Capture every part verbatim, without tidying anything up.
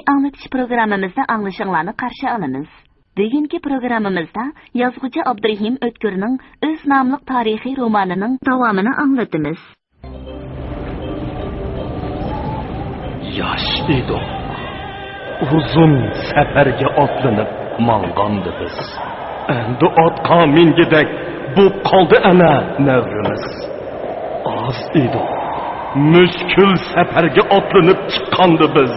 ئاڭلىتىش پروگراممىمىزدا ئاڭلىشىڭلارنى قارشى ئالىمىز. بۈگۈنكى پروگراممىمىزدا يازغۇچى ئابدۇرېھىم ئۆتكۈرنىڭ ئۆز ناملىق تارىخىي رومانىنىڭ داۋامىنى ئاڭلىتىمىز. ياش ئىدۇق. ئۇزۇن سەپەرگە ئاتلىنىپ ماڭغاندا بىز. ئەمدى ئاتقا مىنگۈدەك بوپ قالدى ئەنە نەۋرىمىز. ئاز ئىدۇق. مۈشكۈل سەپەرگە ئاتلىنىپ چىققاندا بىز.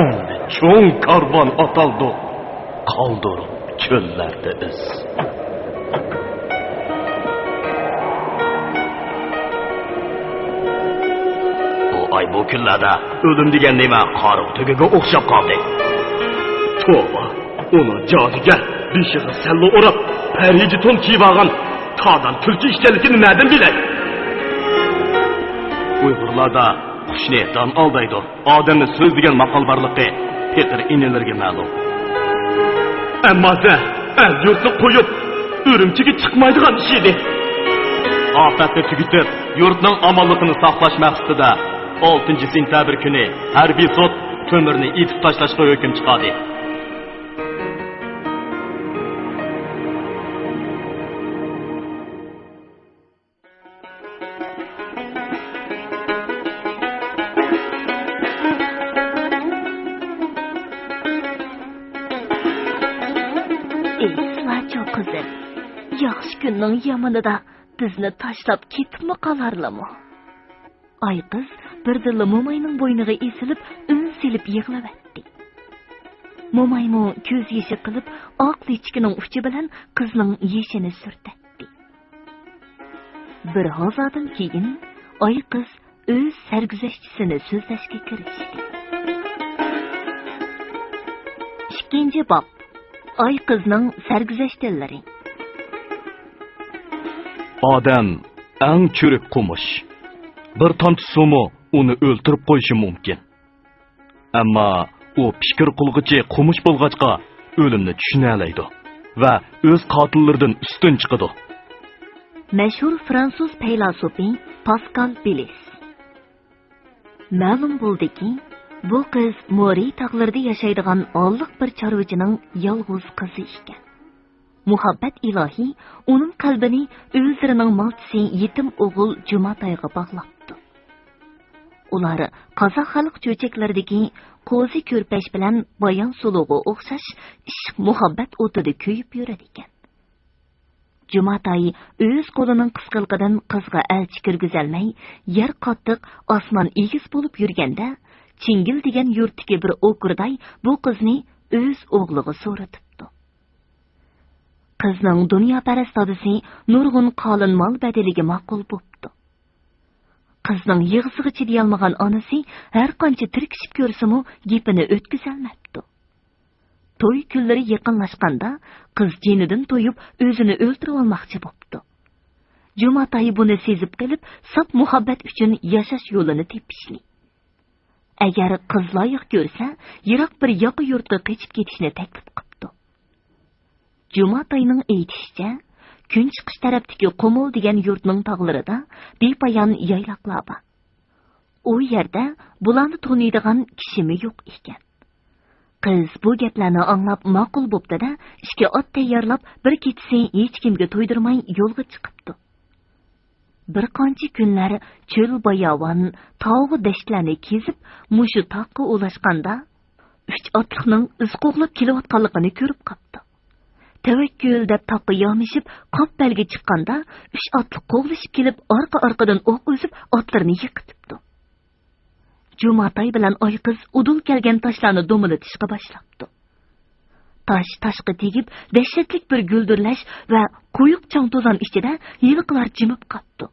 ئەمدى چوڭ كارۋان ئاتالدۇق. قالدۇرۇپ چۆللەردە ئىز. بۇ ئاي، بۇ كۈنلەردە ئۆلۈم دېگەن نېمە قارىغۇ تۆگىگە ئوخشاپ قالدى. توۋا، ئۇنىڭ جادۇگەر، بېشىغا سەللە ئوراپ، پەرىجى تون كىيىۋالغان تادان تۈلكە ئىكەنلىكىنى نەدىن بىلەي؟ ئۇيغۇرلاردا قۇشنى دان ئالدايدۇ، ئادەمنى سۆز دېگەن ماقال بارلىقى پېقىر ئىنىلىرىگە مەلۇم. ئەمما سەن ئەل-يۇرتنى قويۇپ، ئۈرۈمچىگە چىقمايدىغان ئىش ئىدى. ئاپەتنى تۈگىتىپ، يۇرتنىڭ ئامانلىقىنى ساقلاش مەقسىتىدە، ئالتىنچى سېنتەبىر كۈنى ھەربىي سوت تۆمۈرنى ئېتىپ تاشلاشقا ھۆكۈم چىقاردى. ئېيتسىلاچۇ، قىزىم، ياخشى كۈننىڭ يامىنىدا بىزنى تاشلاپ كېتىپمۇ قالارلىمۇ؟ ئايقىز بىردىنلا موماينىڭ بوينىغا ئېسىلىپ، ئۈن سېلىپ يىغلىۋەتتى. مومايمۇ كۆز يېشى قىلىپ، ئاق لىچىكىنىڭ ئۇچى بىلەن قىزنىڭ يېشىنى سۈرتەتتى. بىر ھازادىن كېيىن ئايقىز ئۆز سەرگۈزەشتىسىنى سۆزلەشكە كىرىشتى. ئىككىنچى باب. ئايقىزنىڭ سەرگۈزەشتلىرى. ئادەم ئەڭ چۈرۈك قومۇش. بىر تامچە سۇمۇ ئۇنى ئۆلتۈرۈپ قويۇشى مۇمكىن. ئەمما ئۇ پىكىر قىلغۇچى قومۇش بولغاچقا، ئۆلۈمنى چۈشىنەلەيدۇ ۋە ئۆز قاتىللىرىدىن ئۈستۈن چىقىدۇ. مەشھۇر فرانسۇز پەيلاسوپى پاسكال بىلىس. مەلۇم بولدىكى، بۇ قىز مورى تاغلىرىدا ياشايدىغان ھاللىق بىر چارۋىچىنىڭ يالغۇز قىزى ئىكەن. مۇھەببەت ئىلاھى ئۇنىڭ قەلبىنى ئۆزلىرىنىڭ مالچىسى يېتىم ئوغۇل جۇماتايغا باغلاپتۇ. ئۇلار قازاق خەلق چۆچەكلىرىدىكى قوزى كۆرپەش بىلەن بايان سۇلۇغا ئوخشاش ئىشق مۇھەببەت ئوتىدا كۆيۈپ يۈرىدىكەن. جۇماتاي ئۆز قولىنىڭ قىسقىلىقىدىن قىزغا ئەلچى كىرگۈزەلمەي، يەر قاتتىق، ئاسمان ئېگىز بولۇپ يۈرگەندە، چىڭگىل دېگەن يۇرتتىكى بىر ئوكۇرداي بۇ قىزنى ئۆز ئوغلىغا سورىتىپتۇ. قىزنىڭ دۇنياپەرەس دادىسى نۇرغۇن قالىن مال بەدىلىگە ماقۇل بوپتۇ. قىزنىڭ يىغىسىغا چىدىيالمىغان ئانىسى ھەر قانچە تىركىشىپ كۆرسىمۇ، گېپىنى ئۆتكۈزەلمەپتۇ. توي كۈنلىرى يېقىنلاشقاندا، قىز جېنىدىن تويۇپ، ئۆزىنى ئۆلتۈرۈۋالماقچى بوپتۇ. جۇماتاي بۇنى سېزىپ قېلىپ، ساپ مۇھەببەت ئۈچۈن ياشاش يولىنى تېپىشنى، ئەگەر قىز لايىق كۆرسە، يىراق بىر ياقا يۇرتقا قېچىپ كېتىشنى تەكلىپ قىپتۇ. جۇماتاينىڭ ئېيتىشىچە، كۈنچىقىش تەرەپتىكى قۇمۇل دېگەن يۇرتنىڭ تاغلىرىدا بىپايان يايلاقلار بار. ئۇ يەردە بۇلارنى تونۇيدىغان كىشىمۇ يوق ئىكەن. قىز بۇ گەپلەرنى ئاڭلاپ ماقۇل بوپتۇ-دە، ئىككى ئات تەييارلاپ، بىر كېچىسى ھېچكىمگە تويدۇرماي يولغا چىقىپتۇ. بىر قانچە كۈنلەر چۆل-باياۋان، تاغۇ-دەشتلەرنى كېزىپ، مۇشۇ تاغقا ئۇلاشقاندا، ئۈچ ئاتلىقنىڭ ئىز قوغلاپ كېلىۋاتقانلىقىنى كۆرۈپ قاپتۇ. تەۋەككۈل دەپ تاغقا يامىشىپ، قاپ بەلگە چىققاندا، ئۈچ ئاتلىق قوغلىشىپ كېلىپ، ئارقا-ئارقىدىن ئوق ئۈزۈپ، ئاتلىرىنى يىقىتىپتۇ. جۇماتاي بىلەن ئايقىز ئۇدۇل كەلگەن تاشلارنى دومىلىتىشقا باشلاپتۇ. تاش تاشقا تېگىپ، دەھشەتلىك بىر گۈلدۈرلەش ۋە قويۇق چاڭ-توزان ئىچىدە ھېلىقىلار جىمىپ قاپتۇ.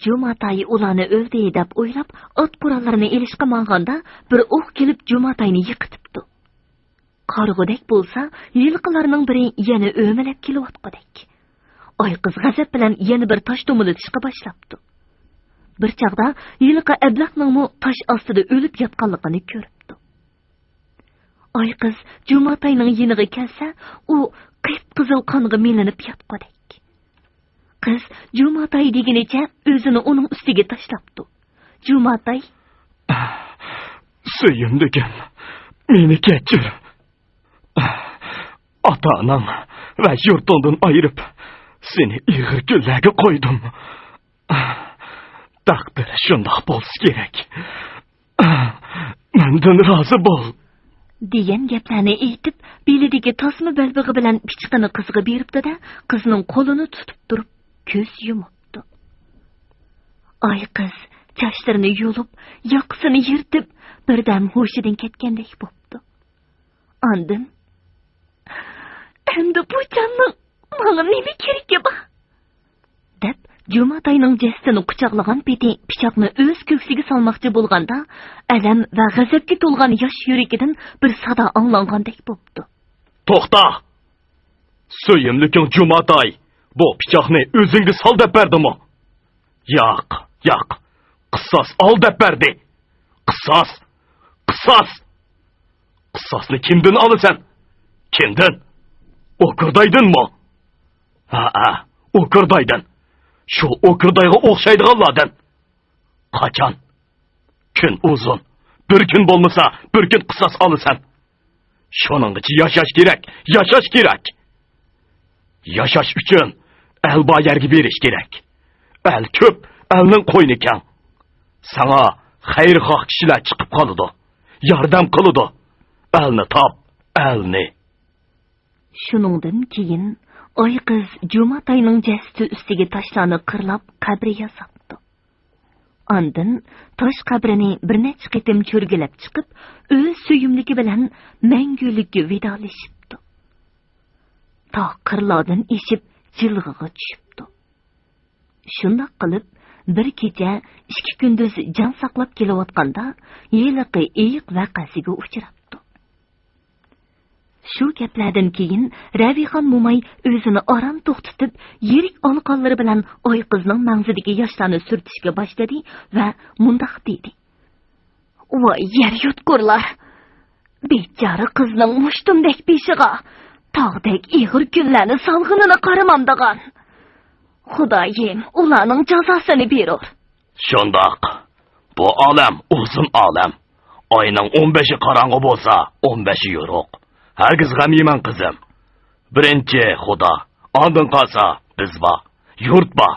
جۇماتاي ئۇلارنى ئۆلدى دەپ ئويلاپ، ئات قوراللىرىنى ئېلىشقا ماڭغاندا، بىر ئوق كېلىپ جۇماتاينى يىقىتىپتۇ. قارىغۇدەك بولسا، ھېلىقىلارنىڭ بىرى يەنە ئۆمىلەپ كېلىۋاتقۇدەك. ئايقىز غەزەپ بىلەن يەنە بىر تاش دومىلىتىشقا باشلاپتۇ. بىر چاغدا ھېلىقى ئەبلەخنىڭمۇ تاش ئاستىدا ئۆلۈپ ياتقانلىقىنى كۆرۈپتۇ. ئايقىز جۇماتاينىڭ يېنىغا كەلسە، ئۇ قىپقىزىل قانغا مىلىنىپ ياتقۇدەك. قىز جۇماتاي دېگىنىچە ئۆزىنى ئۇنىڭ ئۈستىگە تاشلاپتۇ. جۇماتاي سۆيۈملۈكۈم، مېنى كەچۈر. ئاتا-ئاناڭ ۋە يۇرتۇڭدىن ئايرىپ، سېنى ئېغىر كۈنلەرگە قويدۇم. تەقدىر شۇنداق بولسا كېرەك. مەندىن رازى بول. دېگەن گەپلەرنى ئېيتىپ، بېلىدىكى تاسما بەلبېغى بىلەن پىچىقىنى قىزغا بېرىپتۇ-دە، قىزنىڭ قولىنى تۇتۇپ تۇرۇپ، كۆز يۇمۇپتۇ. ئاي قىز چاچلىرىنى يۇلۇپ، ياقىسىنى يىرتىپ، بىردەم ھوشىدىن كەتكەندەك بوپتۇ. ئاندىن، «ئەمدى بۇ جاننىڭ ماڭا نېمە كېرىكى بار؟» دەپ، جۇماتاينىڭ جەسىتىنى قۇچاقلىغان پېتى پىچاقنى ئۆز كۆكسىگە سالماقچى بولغاندا، ئەلەم ۋە غەزەپكە تولغان ياش يۈرىكىدىن بىر سادا ئاڭلانغاندەك بوپتۇ. «توختا! سۆيۈملۈكۈڭ جۇماتاي بۇ پىچاقنى ئۆزۈڭگە سال دەپ بەردىمۇ؟ ياق، ياق، قىساس ئال دەپ بەردى. قىساس! قىساس! قىساسنى كىمدىن ئالىسەن؟ كىمدىن؟ ئوكۇردايدىنمۇ؟ ھەئە، ئوكۇردايدىن. شۇ ئوكۇردايغا ئوخشايدىغانلاردىن. قاچان؟ كۈن ئۇزۇن. بىر كۈن بولمىسا، بىر كۈن قىساس ئالىسەن. شۇنىڭغىچە ياشاش كېرەك، ياشاش كېرەك. ياشاش ئۈچۈن ئەل بار يەرگە بېرىش كېرەك. ئەل كۆپ، ئەلنىڭ قوينى كەڭ. ساڭا خەيرخاھ كىشىلەر چىقىپ قالىدۇ، ياردەم قىلىدۇ. ئەلنى تاپ، ئەلنى.» شۇنىڭدىن كېيىن ئاي قىز جۇماتاينىڭ جەسىتى ئۈستىگە تاشلارنى قىرلاپ، قەبرە ياساپتۇ. ئاندىن تاش قەبرىنى بىر نەچچە قېتىم چۆرگىلەپ چىقىپ، ئۆز سۆيۈملۈكى بىلەن مەڭگۈلۈككە ۋىدالىشىپتۇ. تاغ قىرلاردىن ئېشىپ، جىلغىغا چۈشۈپتۇ. شۇنداق قىلىپ، بىر كېچە، ئىككى كۈندۈز جان ساقلاپ كېلىۋاتقاندا، ھېلىقى ئېيىق ۋەقەسىگە ئۇچراپتۇ. شۇ گەپلەردىن كېيىن رەۋىخان موماي ئۆزىنى ئاران توختىتىپ، يىرىك ئالىقانلىرى بىلەن ئاي قىزنىڭ مەڭزىدىكى ياشلارنى سۈرتۈشكە باشلىدى ۋە مۇنداق دېدى: «ۋاي يەر يۇتقۇرلار! بىچارە قىزنىڭ مۇشتۇمدەك بېشىغا تاغدەك ئېغىر كۈنلەرنى سالغىنىنى قارىمامدىغان. خۇدايىم ئۇلارنىڭ جازاسىنى بېرۇر.» شۇنداق. بۇ ئالەم ئۇزۇن ئالەم. ئاينىڭ ئون بەشى قاراڭغۇ بولسا، ئون بەشى يورۇق. ھەرگىز غەم يېمەڭ، قىزىم. بىرىنچى خۇدا، ئاندىن قالسا بىز بار، يۇرت بار.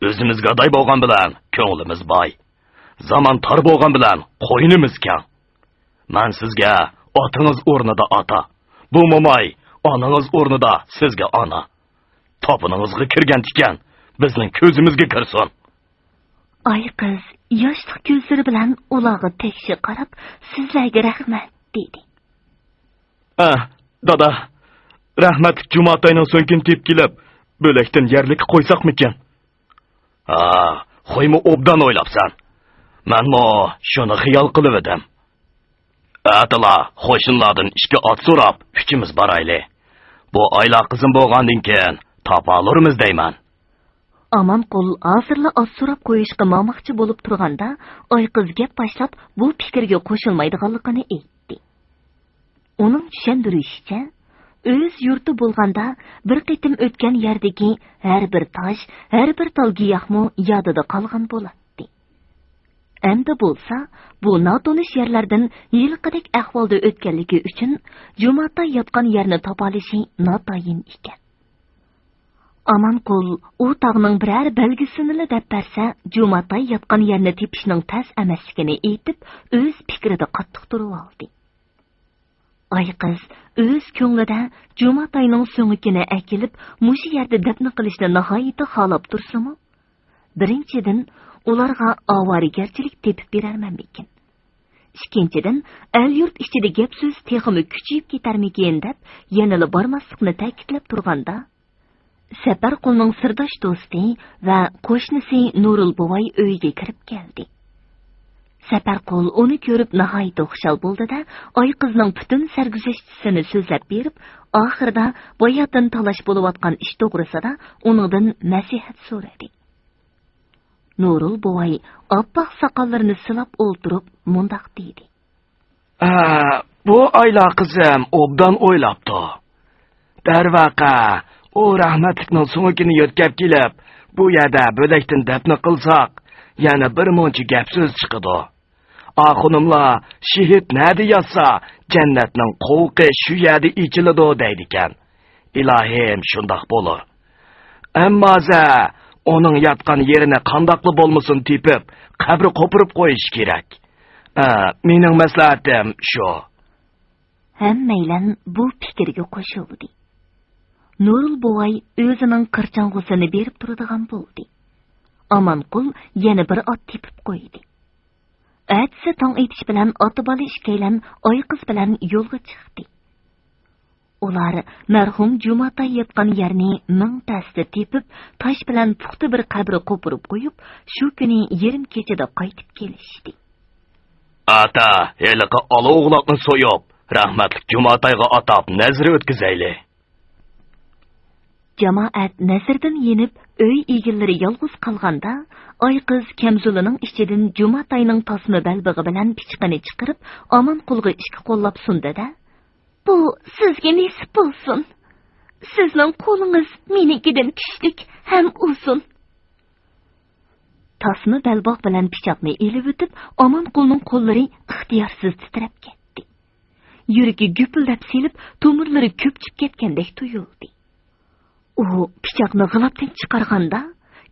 ئۆزىمىز گاداي بولغان بىلەن كۆڭلىمىز باي. زامان تار بولغان بىلەن قوينىمىز كەڭ. مەن سىزگە ئاتىڭىز ئورنىدا ئاتا، بۇ موماي ئانىڭىز ئورنىدا سىزگە ئانا. تاپىنىڭىزغا كىرگەن تىكەن بىزنىڭ كۆزىمىزگە كىرسۇن. ئاي قىز ياشلىق كۆزلىرى بىلەن ئۇلارغا تەكشى قاراپ، «سىزلەرگە رەھمەت» دېدى. ئە، دادا، رەھمەتلىك جۇماتاينىڭ سۆڭىكىنى تېپىپ كېلىپ، بۆلەكتىن يەرلىككە قويساقمىكىن؟ ھا، خويمۇ ئوبدان ئويلاپسەن. مەنمۇ شۇنى خىيال قىلىۋىدىم. ئەتىلا قوشنىلاردىن ئىككى ئات سوراپ، ئۈچىمىز بارايلى. بۇ ئايلا قىزىم بولغاندىن كېيىن تاپالۇرمىز دەيمەن. ئامانقۇل ھازىرلا ئات سوراپ قويۇشقا ماڭماقچى بولۇپ تۇرغاندا، ئايقىز گەپ باشلاپ، بۇ پىكىرگە قوشۇلمايدىغانلىقىنى ئېيتتى. ئۇنىڭ چۈشەندۈرۈشىچە، ئۆز يۇرتى بولغاندا بىر قېتىم ئۆتكەن يەردىكى ھەر بىر تاش، ھەر بىر تال گىياھمۇ يادىدا قالغان بولاتتى. ئەمدى بولسا بۇ ناتونۇش يەرلەردىن ھېلىقىدەك ئەھۋالدا ئۆتكەنلىكى ئۈچۈن جۇماتاي ياتقان يەرنى تاپالىشى ناتايىن ئىكەن. ئامانقۇل ئۇ تاغنىڭ بىرەر بەلگىسىنىلا دەپ بەرسە، جۇماتاي ياتقان يەرنى تېپىشنىڭ تەس ئەمەسلىكىنى ئېيتىپ، ئۆز پىكرىدە قاتتىق تۇرۇۋالدى. ئايقىز ئۆز كۆڭلىدە جۇماتاينىڭ سۆڭىكىنى ئەكېلىپ، مۇشۇ يەردە دەپنە قىلىشنى ناھايىتى خالاپ تۇرسىمۇ، بىرىنچىدىن، ئۇلارغا ئاۋارىگەرچىلىك تېپىپ بېرەرمەنمىكىن؟ ئىككىنچىدىن، ئەل-يۇرت ئىچىدە گەپ-سۆز تېخىمۇ كۈچىيىپ كېتەرمىكىن دەپ، يەنىلا بارماسلىقنى تەكىتلەپ تۇرغاندا، سەپەرقۇلنىڭ سىرداش دوستى ۋە قوشنىسى نۇرۇل بوۋاي ئۆيگە كىرىپ كەلدى. سەپەرقۇل ئۇنى كۆرۈپ ناھايىتى خۇشال بولدى-دە، ئايقىزنىڭ پۈتۈن سەرگۈزەشتىسىنى سۆزلەپ بېرىپ، ئاخىرىدا باياتىن تالاش بولۇۋاتقان ئىش توغرىسىدا ئۇنىڭدىن مەسلىھەت سورىدى. نۇرۇل بوۋاي ئاپئاق ساقاللىرىنى سىلاپ ئولتۇرۇپ مۇنداق دېدى. ئە، بۇ ئايلا قىزىم ئوبدان ئويلاپتۇ. دەرۋەقە، ئۇ رەھمەتلىكنىڭ سۆڭىكىنى يۆتكەپ كېلىپ، بۇ يەردە بۆلەكتىن دەپنە قىلساق، يەنە بىر مۇنچە گەپ-سۆز چىقىدۇ. ئاخۇنۇملار شېھىت نەدە ياتسا، جەننەتنىڭ قوۋۇقى شۇ يەردە ئېچىلىدۇ دەيدىكەن. ئىلاھىم، شۇنداق بولۇر. ئەمما زە، ئۇنىڭ ياتقان يېرىنى قانداقلا بولمىسۇن تېپىپ، قەبرە قوپۇرۇپ قويۇش كېرەك. ئە، مېنىڭ مەسلىھەتىم شۇ. ھەممەيلەن بۇ پىكىرگە قوشۇلدى. نۇرۇل بوۋاي ئۆزىنىڭ قىرچاڭغۇسىنى بېرىپ تۇرىدىغان بولدى. ئامانقۇل يەنە بىر ئات تېپىپ قويدى. ئەتىسى تاڭ ئېتىش بىلەن ئاتا-بالا ئىككىيلەن ئايقىز بىلەن يولغا چىقتى. ئۇلار مەرھۇم جۇماتاي ياتقان يەرنى مىڭ تەستە تېپىپ، تاش بىلەن پۇختا بىر قەبرە قوپۇرۇپ قويۇپ، شۇ كۈنى يېرىم كېچىدە قايتىپ كېلىشتى. ئاتا، ھېلىقى ئالا ئوغلاقنى سويۇپ، رەھمەتلىك جۇماتايغا ئاتاپ نەزىر ئۆتكۈزەيلى. جامائەت نەزىردىن يېنىپ، ئۆي ئىگىلىرى يالغۇز قالغاندا، ئايقىز كەمزۇلىنىڭ ئىچىدىن جۇماتاينىڭ تاسما بەلبېغى بىلەن پىچىقىنى چىقىرىپ، ئامانقۇلغا ئىككى قوللاپ سۇندى-دە، بۇ سىزگە نېسىپ بولسۇن. سىزنىڭ قولىڭىز مېنىڭكىدىن كۈچلۈك ھەم ئۇزۇن. تاسما بەلباغ بىلەن پىچاقنى ئېلىۋېتىپ، ئامانقۇلنىڭ قوللىرى ئىختىيارسىز تىترەپ كەتتى. يۈرىكى گۈپۈلدەپ سېلىپ، تومۇرلىرى كۆپچۈپ كەتكەندەك تۇيۇلدى. ئۇ پىچاقنى غىلاپتىن چىقارغاندا،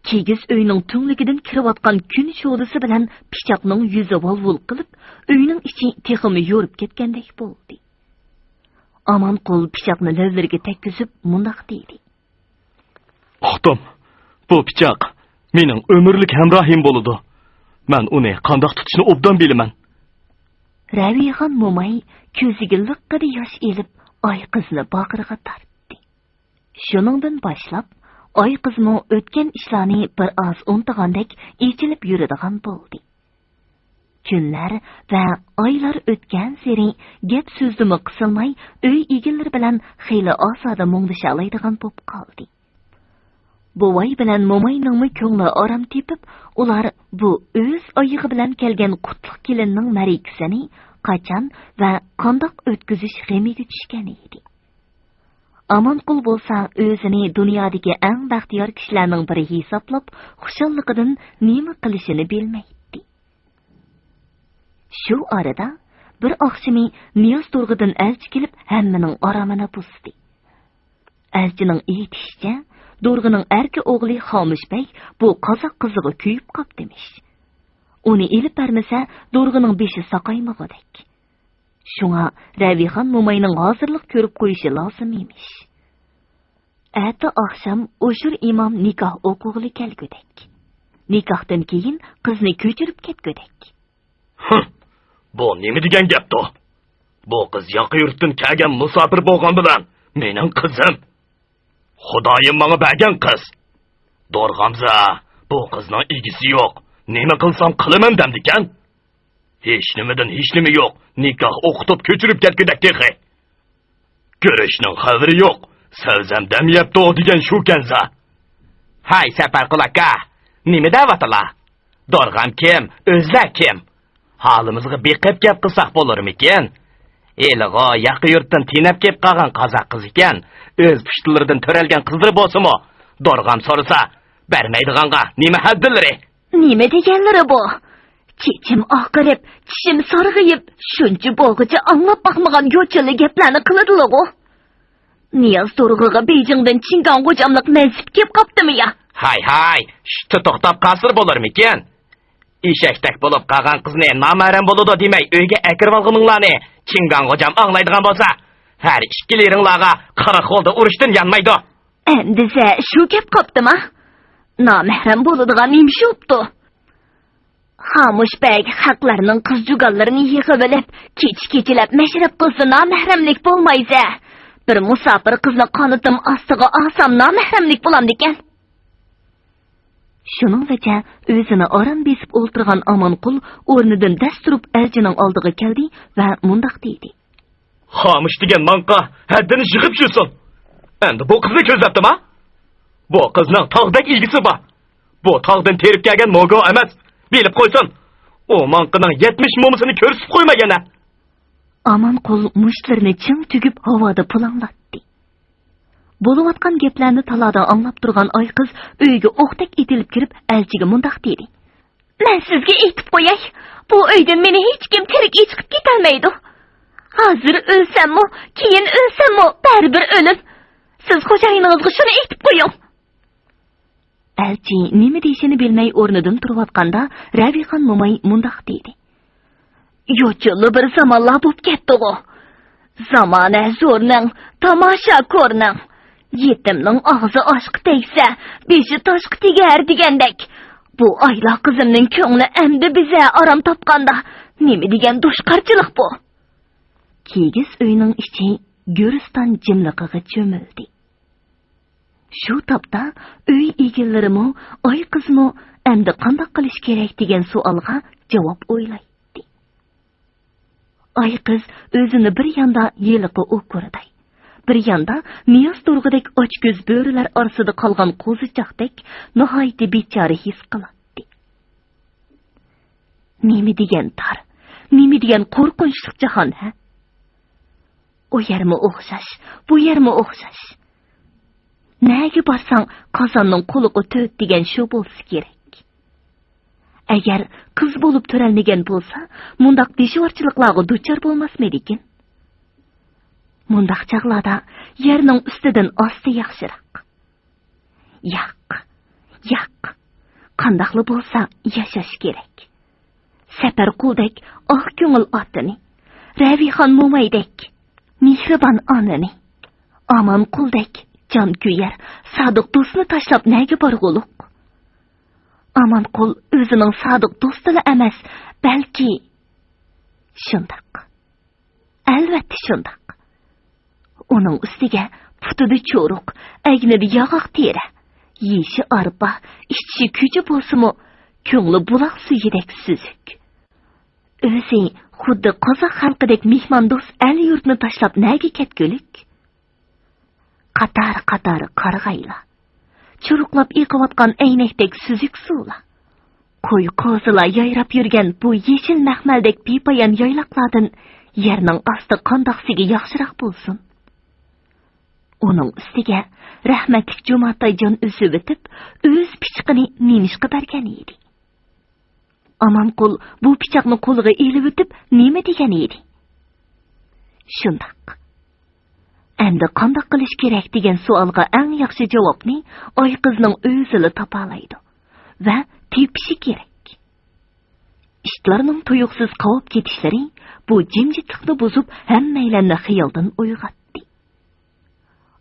كىگىز ئۆينىڭ تۈڭلۈكىدىن كىرىۋاتقان كۈن شولىسى بىلەن پىچاقنىڭ يۈزى ۋال-ۋۇل قىلىپ، ئۆينىڭ ئىچى تېخىمۇ يورۇپ كەتكەندەك بولدى. ئامانقۇل پىچاقنى لەۋلىرىگە تەگكۈزۈپ مۇنداق دېدى. ئۇقتۇم، بۇ پىچاق مېنىڭ ئۆمۈرلۈك ھەمراھىم بولىدۇ. مەن ئۇنى قانداق تۇتۇشنى ئوبدان بىلىمەن. رەۋىخان موماي كۆزىگە لىققىدە ياش ئېلىپ، ئايقىزنى باغرىغا تارتتى. شۇنىڭدىن باشلاپ، ئايقىزمۇ ئۆتكەن ئىشلارنى بىر ئاز ئۇنتۇغاندەك ئېچىلىپ يۈرىدىغان بولدى. كۈنلەر ۋە ئايلار ئۆتكەنسېرى گەپ-سۆزدىمۇ قىسىلماي، ئۆي ئىگىلىرى بىلەن خېلى ئازادە مۇڭدىشالايدىغان بولۇپ قالدى. بوۋاي بىلەن موماينىڭمۇ كۆڭلى ئارام تېپىپ، ئۇلار بۇ ئۆز ئايىغى بىلەن كەلگەن قۇتلۇق كېلىننىڭ مەرىكىسىنى قاچان ۋە قانداق ئۆتكۈزۈش غېمىگە چۈشكەن ئىدى. ئامانقۇل بولسا ئۆزىنى دۇنيادىكى ئەڭ بەختىيار كىشىلەرنىڭ بىرى ھېسابلاپ، خۇشاللىقىدىن نېمە قىلىشىنى بىلمەيتتى. شۇ ئارىدا بىر ئاخشىمى نىياز دورغىدىن ئەلچى كېلىپ، ھەممىنىڭ ئارامىنى بۇزدى. ئەلچىنىڭ ئېيتىشىچە، دورغىنىڭ ئەركە ئوغلى خامۇش بەگ بۇ قازاق قىزىغا كۆيۈپ قاپتىمىش. ئۇنى ئېلىپ بەرمىسە، دورغىنىڭ بېشى ساقايمىغۇدەك. شۇڭا رەۋىخان موماينىڭ ھازىرلىق كۆرۈپ قويۇشى لازىم ئىمىش. ئەتە ئاخشام ئوشۇر ئىمام نىكاھ ئوقۇغىلى كەلگۈدەك. نىكاھتىن كېيىن قىزنى كۆچۈرۈپ كەتكۈدەك. ھىم، بۇ نېمە دېگەن گەپتۇ؟ بۇ قىز ياقا يۇرتتىن كەلگەن مۇساپىر بولغان بىلەن مېنىڭ قىزىم. خۇدايىم ماڭا بەرگەن قىز. دورغامزا، بۇ قىزنىڭ ئىگىسى يوق. نېمە قىلسام قىلىمەن دەمدىكەن؟ ھېچنېمىدىن ھېچنېمە يوق، نىكاھ ئوقۇتۇپ كۆچۈرۈپ كەتكۈدەك تېخى. كۆرۈشنىڭ خەۋىرى يوق، سەۋزەم دەم يەپتۇ دېگەن شۇ كەنزا. ھاي سەپەرقۇل ئاكا، نېمە دەۋاتىلا؟ دورغام كىم، ئۆزلەر كىم؟ ھالىمىزغا بېقىپ گەپ قىلساق بولۇرمىكىن؟ ھېلىغۇ ياقا يۇرتتىن تېنەپ كېلىپ قالغان قازاق قىز ئىكەن، ئۆز پۇشتىلىرىدىن تۆرەلگەن قىزلىرى بولسىمۇ، دورغام سورىسا، بەرمەيدىغانغا نېمە ھەددىلىرى؟ نېمە دېگەنلىرى بۇ؟ چېچىم ئاقىرىپ، چىشىم سارغىيىپ، شۇنچە بولغۇچە ئاڭلاپ باقمىغان يوچۇنلا گەپلەرنى قىلىدىلىغۇ. نىياز دورغىغا بېيجىڭدىن چىڭگاڭ غوجاملىق مەنسىپ كېلىپ قاپتىمۇ يا؟ ھاي ھاي، شۇ توختاپ قالسىلا بولۇرمىكىن؟ ئېشەكتەك بولۇپ قالغان قىزنى نامەھرەم بولىدۇ دېمەي ئۆيگە ئەكىرىۋالغىنىڭلارنى چىڭگاڭ غوجام ئاڭلايدىغان بولسا، ھەر ئىككىلىرىڭلارغا قاراخولدا ئۇرۇشتىن يانمايدۇ. ئەمدىسە شۇ گەپ قاپتىما؟ نامەھرەم بولىدىغان نېمە شۇپتۇ؟ خامۇش بەگ خەقلەرنىڭ قىز-جۇگانلىرىنى يىغىۋېلىپ، كېچە-كېچىلەپ مەشرەپ قىلسا نامەھرەملىك بولمايسە، بىر مۇساپىر قىزنى قانىتىم ئاستىغا ئالسام نامەھرەملىك بولامدىكەن؟ شۇنىڭغىچە ئۆزىنى ئاران بېسىپ ئولتۇرغان ئامانقۇل ئورنىدىن دەس تۇرۇپ ئەلچىنىڭ ئالدىغا كەلدى ۋە مۇنداق دېدى. خامۇش دېگەن ماڭقا ھەددىنى يىغىپ يۈرسۇن. ئەمدى بۇ قىزنى كۆزلەپتىما؟ بۇ قىزنىڭ تاغدەك ئىگىسى بار. بۇ تاغدىن تېرىپ كەلگەن موگو ئەمەس. بىلىپ قويسۇن. ئۇ ماڭقىنىڭ يەتمىش مومىسىنى كۆرسىتىپ قويماي يەنە. ئامانقۇل مۇشتلىرىنى چىڭ تۈگۈپ ھاۋادا پۇلاڭلاتتى. بولۇۋاتقان گەپلەرنى تالادا ئاڭلاپ تۇرغان ئايقىز ئۆيگە ئوقتەك ئېتىلىپ كىرىپ، ئەلچىگە مۇنداق دېدى. مەن سىزگە ئېيتىپ قوياي، بۇ ئۆيدىن مېنى ھېچكىم تىرىك چىقىپ كېتەلمەيدۇ. ھازىر ئۆلسەممۇ، كېيىن ئۆلسەممۇ، بەرىبىر ئۆلۈم. سىز خوجايىنىڭىزغا شۇنى ئېيتىپ قويۇڭ. ئەلچى نېمە دېيىشىنى بىلمەي ئورنىدىن تۇرۇۋاتقاندا، رەۋىخان موماي مۇنداق دېدى. يوچۇنلا بىر زامانلار بوپ كەتتىغۇ. زامانە زورنىڭ، تاماشا كورنىڭ. يېتىمنىڭ ئاغزى ئاشقا تەگسە، بېشى تاشقا تېگەر دېگەندەك. بۇ ئايلا قىزىمنىڭ كۆڭلى ئەمدى بىزە ئارام تاپقاندا، نېمە دېگەن دۇشقارچىلىق بۇ؟ كىگىز ئۆينىڭ ئىچى گۆرىستان جىملىقىغا چۆمۈلدى. شۇ تاپتا ئۆي ئىگىلىرىمۇ، ئايقىزمۇ ئەمدى قانداق قىلىش كېرەك دېگەن سوئالغا جاۋاب ئويلايتتى. ئايقىز ئۆزىنى بىر ياندا ھېلىقى ئوكۇرداي، بىر ياندا نىياز تۇرغۇدەك ئاچكۆز بۆرىلەر ئارىسىدا قالغان قوزىچاقتەك ناھايىتى بىچارە ھېس قىلاتتى. نېمە دېگەن تار، نېمە دېگەن قورقۇنچلۇق جاھان، ھە؟ ئۇ يەرمۇ ئوخشاش، بۇ يەرمۇ ئوخشاش. نەگە بارساڭ، قازاننىڭ قۇلىقى تۆت دېگەن شۇ بولسا كېرەك. ئەگەر قىز بولۇپ تۆرەلمىگەن بولسا، مۇنداق دىشۋارچىلىقلارغا دۇچار بولماسمىدىكىن؟ مۇنداق چاغلاردا يەرنىڭ ئۈستىدىن ئاسسا ياخشىراق. ياق، ياق. قانداقلا بولسا ياشاش كېرەك. سەپەرقۇلدەك ئاق كۆڭۈل ئاتىنى، رەۋىخان مومايدەك مېھرىبان ئانىنى، ئامانقۇلدەك جانكۆيەر، سادىق دوستنى تاشلاپ نەگە بارغۇلۇق؟ ئامانقۇل ئۆزىنىڭ سادىق دوستىلا ئەمەس، بەلكى. شۇنداق. ئەلۋەتتە شۇنداق. ئۇنىڭ ئۈستىگە پۇتىدا چورۇق، ئەگنىدە ياغاق تېرە، يېيىشى ئارپا، ئىچىشى كۈجە بولسىمۇ، كۆڭلى بۇلاق سۈيىدەك سۈزۈك. ئۆزى خۇددى قازاق خەلقىدەك مېھماندوست ئەل-يۇرتنى تاشلاپ نەگە كەتكۈلۈك؟ قاتار-قاتار قارىغايلار، چۇرۇقلاپ ئېقىۋاتقان ئەينەكتەك سۈزۈك سۇلار، قوي-قوزىلار يايراپ يۈرگەن بۇ يېشىل مەخمەلدەك بىپايان يايلاقلاردىن يەرنىڭ ئاستى قانداقسىگە ياخشىراق بولسۇن؟ ئۇنىڭ ئۈستىگە رەھمەتلىك جۇماتاي جان ئۈزۈۋېتىپ، ئۆز پىچىقىنى نېمىشقا بەرگەن ئىدى؟ ئامانقۇل بۇ پىچاقنى قولىغا ئېلىۋېتىپ نېمە دېگەن ئىدى؟ شۇنداق. ئەمدى قانداق قىلىش كېرەك دېگەن سوئالغا ئەڭ ياخشى جاۋابنى ئايقىزنىڭ ئۆزىلا تاپالايدۇ ۋە تېپىشى كېرەك. ئىتلارنىڭ تۇيۇقسىز قاۋاپ كېتىشلىرى بۇ جىمجىتلىقنى بۇزۇپ، ھەممەيلەننى خىيالدىن ئويغاتتى.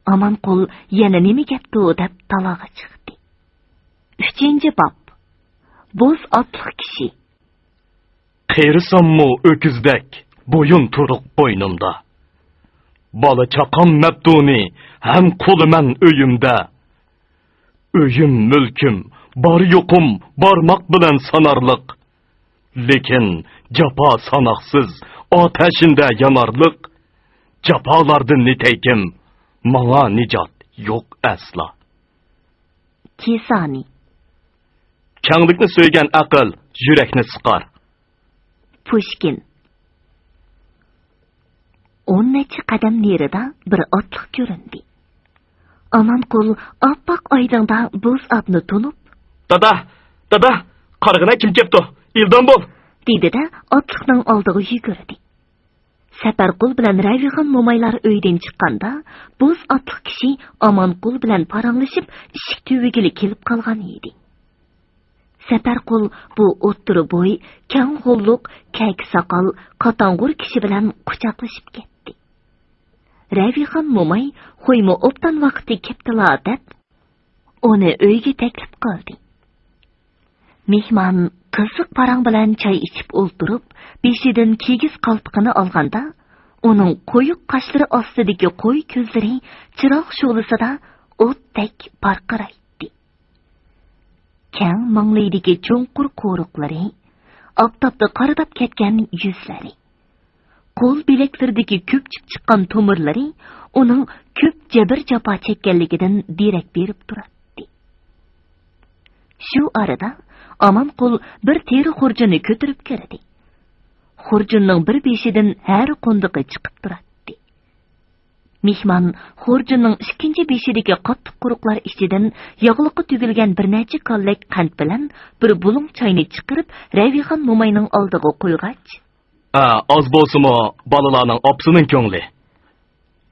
ئامانقۇل يەنە نېمە گەپتۇ دەپ تالاغا چىقتى. ئۈچىنچى باب. بوز ئاتلىق كىشى. قېرىساممۇ ئۆكۈزدەك بويۇن تۇرۇق بوينۇمدا. بالا چاقام مەپتۇنى ھەم قۇلىمەن ئۆيۈمدە. ئۆيۈم، مۈلكۈم، بار يوقۇم بارماق بىلەن سانارلىق. لېكىن جاپا ساناقسىز ئاتەشىندە يانارلىق. جاپالاردىن نېتەيكىم، ماڭا نىجات يوق ئەسلا. كىسانى. كەڭلىكنى سۆيگەن ئەقىل يۈرەكنى سىقار. پۇشكىن. ئون نەچچە قەدەم نېرىدا بىر ئاتلىق كۆرۈندى. ئامانقۇل ئاپئاق ئايدىڭدا بوز ئاتنى تونۇپ، دادا، دادا، قارىغىنا كىم كەپتۇ، ئىلدام بول! دېدى-دە، ئاتلىقنىڭ ئالدىغا يۈگۈردى. سەپەرقۇل بىلەن رەۋىخان مومايلار ئۆيدىن چىققاندا، بوز ئاتلىق كىشى ئامانقۇل بىلەن پاراڭلىشىپ، ئىشىك تۈۋىگىلى كېلىپ قالغان ئىدى. سەپەرقۇل بۇ ئوتتۇرا بوي، كەڭ غوللۇق، كەكە ساقال، قاتاڭغۇر كىشى بىلەن قۇچاقلىشىپ كەتتى. رەۋىخان موماي خويمۇ ئوبدان ۋاقتى كەپتىلا دەپ، ئۇنى ئۆيگە تەكلىپ قىلدى. مېھمان قىزىق پاراڭ بىلەن چاي ئىچىپ ئولتۇرۇپ، بېشىدىن كىگىز قالپىقىنى ئالغاندا، ئۇنىڭ قويۇق قاشلىرى ئاستىدىكى قوي كۆزلىرى چىراغ شولىسىدا ئوتتەك پارقىرايتتى. كەڭ ماڭلىيدىكى چوڭقۇر قورۇقلىرى، ئاپتاپتا قارىداپ كەتكەن يۈزلىرى، قول بىلەكلىرىدىكى كۆپچۈپ چىققان تومۇرلىرى ئۇنىڭ كۆپ جەبىر-جاپا چەككەنلىكىدىن دېرەك بېرىپ تۇراتتى. شۇ ئارىدا ئامانقۇل بىر تېرە خۇرجۇننى كۆتۈرۈپ كىردى. خۇرجۇننىڭ بىر بېشىدىن ھەرە قوندىقى چىقىپ تۇراتتى. مېھمان خورجۇننىڭ ئىككىنچى بېشىدىكى قاتتىق قۇرۇقلار ئىچىدىن ياغلىققا تۈگۈلگەن بىر نەچچە كاللەك قەنت بىلەن بىر بۇلۇڭ چاينى چىقىرىپ، رەۋىخان موماينىڭ ئالدىغا قويغاچ، ئا، ئاز بولسىمۇ بالىلارنىڭ ئاپىسىنىڭ كۆڭلى.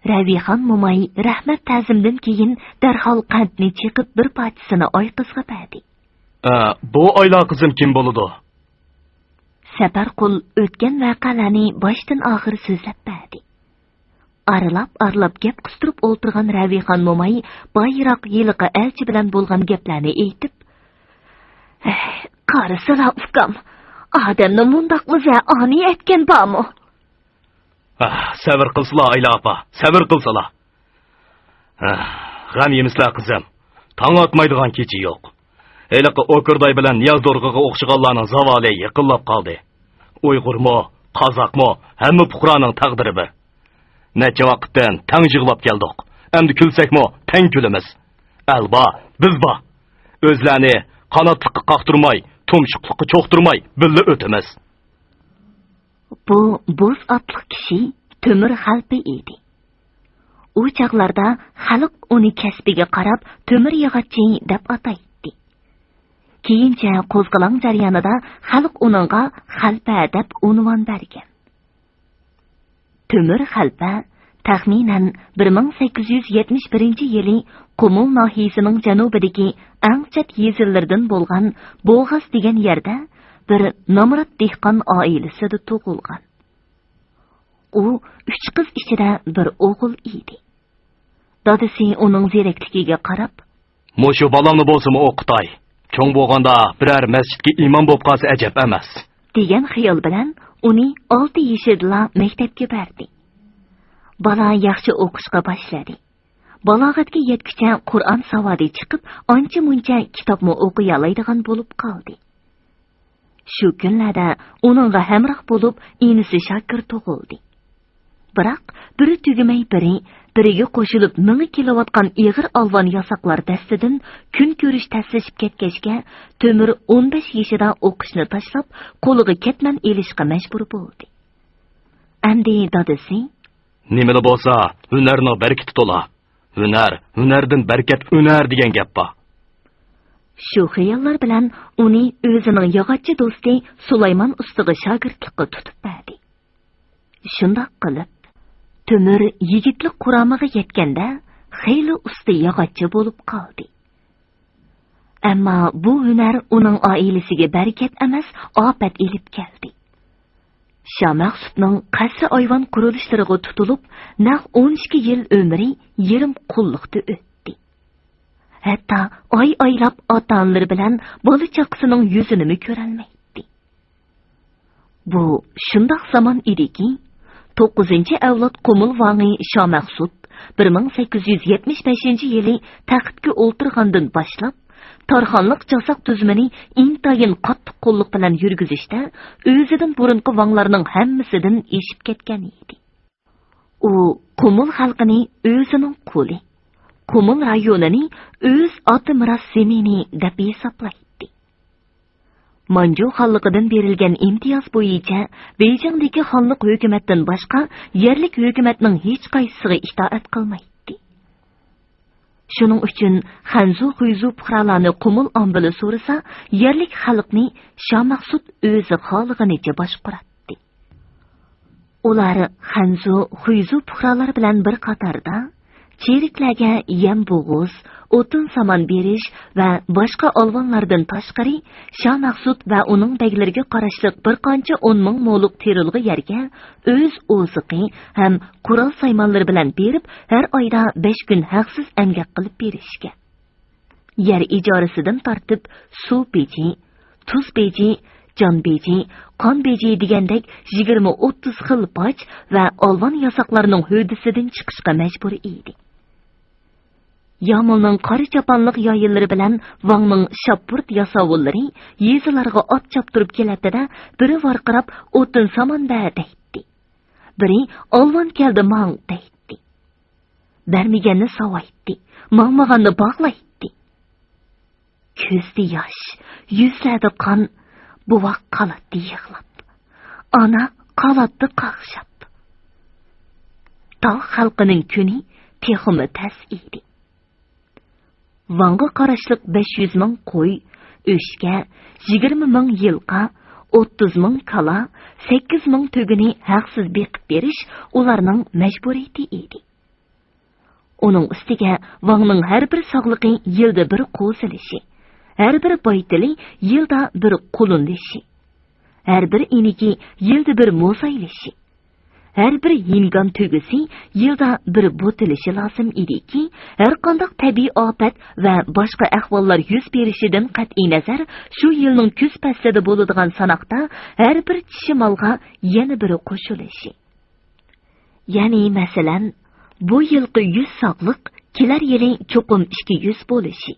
رەۋىخان موماي رەھمەت تەزىمدىن كېيىن دەرھال قەنتنى چېقىپ، بىر پارچىسىنى ئايقىزغا بەردى. ئا، بۇ ئايلا قىزىم كىم بولىدۇ؟ سەپەرقۇل ئۆتكەن ۋەقەلەرنى باشتىن ئاخىر سۆزلەپ بەردى. ئارىلاپ-ئارىلاپ گەپ قىستۇرۇپ ئولتۇرغان رەۋىخان موماي بايراق ھېلىقى ئەلچى بىلەن بولغان گەپلەرنى ئېيتىپ، «ھەي، قارىسىلا ئۇكام، ئادەمنى مۇنداقمۇ زە ئانىي ئەتكەن بارمۇ؟» ئاھ، سەۋر قىلسىلا، ئايلا ئاپا، سەۋر قىلسىلا. ئاھ، غەم يېمىسىلە، قىزىم. تاڭ ئاتمايدىغان كېچە يوق. ھېلىقى ئوكۇرداي بىلەن نىياز دورغىغا ئوخشىغانلارنىڭ زاۋالى يېقىنلاپ قالدى. ئۇيغۇرمۇ، قازاقمۇ، ھەممە پۇقرانىڭ تەقدىرى بىر. نەچچە ۋاقىتتىن تەڭ يىغلاپ كەلدۇق. ئەمدى كۈلسەكمۇ تەڭ كۈلىمىز. ئەل بار، بىز بار. ئۆزلەرنى قاناتلىققا قاقتۇرماي، تۇمشۇقلۇققا چوقتۇرماي بىللە ئۆتىمىز. بۇ بوز ئاتلىق كىشى تۆمۈر خەلپە ئىدى. ئۇ چاغلاردا خەلق ئۇنى كەسپىگە قاراپ تۆمۈر ياغاچچى دەپ ئاتايتتى. كېيىنچە قوزغىلاڭ جەريانىدا خەلق ئۇنىڭغا خەلپە دەپ ئۇنۋان بەرگەن. تۆمۈر خەلپە تەخمىنەن بىر مىڭ سەككىز يۈز يەتمىش بىرىنچى يىلى قۇمۇل ناھىيىسىنىڭ جەنۇبىدىكى ئەڭ چەت يېزىلىرىدىن بولغان بوغاز دېگەن يەردە بىر نامرات دېھقان ئائىلىسىدە تۇغۇلغان. ئۇ ئۈچ قىز ئىچىدە بىر ئوغۇل ئىدى. دادىسى ئۇنىڭ زېرەكلىكىگە قاراپ، «مۇشۇ بالامنى بولسىمۇ ئوقۇتاي. چوڭ بولغاندا بىرەر مەسچىتكە ئىمام بولۇپ قالسا ئەجەب ئەمەس.» دېگەن خىيال بىلەن ئۇنى ئالتە يېشىدىلا مەكتەپكە بەردى. بالا ياخشى ئوقۇشقا باشلىدى. بالاغەتكە يەتكۈچە قۇرئان ساۋادى چىقىپ، ئانچە-مۇنچە كىتابمۇ ئوقۇيالايدىغان بولۇپ قالدى. شۇ كۈنلەردە ئۇنىڭغا ھەمراھ بولۇپ ئىنىسى شاكىر تۇغۇلدى. بىراق بىرى تۈگىمەي بىرى، بىرىگە قوشۇلۇپ مېڭە كېلىۋاتقان ئېغىر ئالۋان ياساقلار دەستىدىن كۈن كۆرۈش تەسلىشىپ كەتكەچكە، تۆمۈر ئون بەش يېشىدا ئوقۇشنى تاشلاپ، قولىغا كەتمەن ئېلىشقا مەجبۇر بولدى. ئەمدى دادىسى، «نېمىلا بولسا، ھۈنەرنىڭ بەرىكىتى تولا. ھۈنەر، ھۈنەردىن بەرىكەت ئۈنەر دېگەن گەپ بار.» شۇ خىياللار بىلەن ئۇنى ئۆزىنىڭ ياغاچچى دوستى سۇلايمان ئۇستىغا شاگىرتلىققا تۇتۇپ بەردى. شۇنداق قىلىپ، تۆمۈر يىگىتلىك قۇرامىغا يەتكەندە، خېلى ئۇستا ياغاچچى بولۇپ قالدى. ئەمما بۇ ھۈنەر ئۇنىڭ ئائىلىسىگە بەرىكەت ئەمەس، ئاپەت ئېلىپ كەلدى. شامەخسۇتنىڭ قەسرى ئايۋان قۇرۇلۇشلىرىغا تۇتۇلۇپ، نەق ئون ئىككى يىل ئۆمرى يېرىم قۇللۇقتا ئۆتتى. ھەتتا ئاي ئايلاپ ئاتا-ئانىلىرى بىلەن بالا-چاقىسىنىڭ يۈزىنىمۇ كۆرەلمەيتتى. بۇ شۇنداق زامان ئىدىكى، توققۇزىنچى ئەۋلاد قۇمۇل ۋاڭى شامەخسۇت بىر مىڭ سەككىز يۈز يەتمىش بەشىنچى يىلى تەختكە ئولتۇرغاندىن باشلاپ، تارخانلىق جاساق تۈزۈمىنى ئىنتايىن قاتتىق قوللۇق بىلەن يۈرگۈزۈشتە ئۆزىدىن بۇرۇنقى ۋاڭلارنىڭ ھەممىسىدىن ئېشىپ كەتكەن ئىدى. ئۇ قۇمۇل خەلقىنى ئۆزىنىڭ قۇلى، قۇمۇل رايونىنى ئۆز ئاتا مىراس زېمىنى دەپ ھېسابلايتتى. مانجۇ خانلىقىدىن بېرىلگەن ئىمتىياز بويىچە بېيجىڭدىكى خانلىق ھۆكۈمەتتىن باشقا يەرلىك ھۆكۈمەتنىڭ ھېچقايسىسىغا ئىتائەت قىلمايتتى. شۇنىڭ ئۈچۈن خەنزۇ خۇيزۇ پۇقرالارنى قۇمۇل ئامبىلى سورىسا، يەرلىك خەلقنى شامەخسۇت ئۆزى خالىغىنىچە باشقۇراتتى. ئۇلار خەنزۇ خۇيزۇ پۇقرالار بىلەن بىر قاتاردا چېرىكلەرگە يەم بوغۇز، ئوتۇن سامان بېرىش ۋە باشقا ئالۋانلاردىن تاشقىرى، شامەخسۇت ۋە ئۇنىڭ بەگلىرىگە قاراشلىق بىر قانچە ئون مىڭ مولۇق تېرىلغۇ يەرگە ئۆز ئوزۇقى ھەم قورال سايمانلىرى بىلەن بېرىپ، ھەر ئايدا بەش كۈن ھەقسىز ئەمگەك قىلىپ بېرىشكەن. يەر ئىجارىسىدىن تارتىپ سۇ بېجى، تۇز بېجى، جان بېجى، قان بېجى دېگەندەك يىگىرمە ئوتتۇز خىل باج ۋە ئالۋان ياساقلارنىڭ ھۆددىسىدىن چىقىشقا مەجبۇر ئىدى. يامۇلنىڭ قارا چاپانلىق يايىلىرى بىلەن ۋاڭنىڭ شاپپۇرت ياساۋۇللىرى يېزىلارغا ئات چاپتۇرۇپ كېلەتتى-دە، بىرى ۋارقىراپ، «ئوتۇن سامان بەر» دەيتتى. بىرى، «ئالۋان كەلدى، ماڭ» دەيتتى. بەرمىگەننى ساۋايتتى، ماڭمىغاننى باغلايتتى. كۆزدە ياش، يۈزلەردە قان، بوۋاق قالاتتى يىغلاپ، ئانا قالاتتى قاقشاپ. تاغ خەلقىنىڭ كۈنى تېخىمۇ تەس ئىدى. ۋاڭغا قاراشلىق بەش يۈز مىڭ قوي، ئۆچكە، يىگىرمە مىڭ يىلقا، ئوتتۇز مىڭ كالا، سەككىز مىڭ تۆگىنى ھەقسىز بېقىپ بېرىش ئۇلارنىڭ مەجبۇرىيىتى ئىدى. ئۇنىڭ ئۈستىگە ۋاڭنىڭ ھەر بىر ساغلىقى يىلدا بىر قوزىلىشى، ھەر بىر بايتىلى يىلدا بىر قۇلۇنلىشى، ھەر بىر ئىنىكى يىلدا بىر موزايلىشى، ھەر بىر يىنگان تۆگىسى يىلدا بىر بوتىلىشى لازىم ئىدىكى، ھەرقانداق تەبىئىي ئاپەت ۋە باشقا ئەھۋاللار يۈز بېرىشىدىن قەتئىينەزەر، شۇ يىلنىڭ كۈز پەسلىدە بولىدىغان ساناقتا ھەر بىر چىشى مالغا يەنە بىرى قوشۇلۇشى. يەنى، مەسىلەن، بۇ يىلقى يۈز ساغلىق كېلەر يىلى چوقۇم ئىككى يۈز بولۇشى.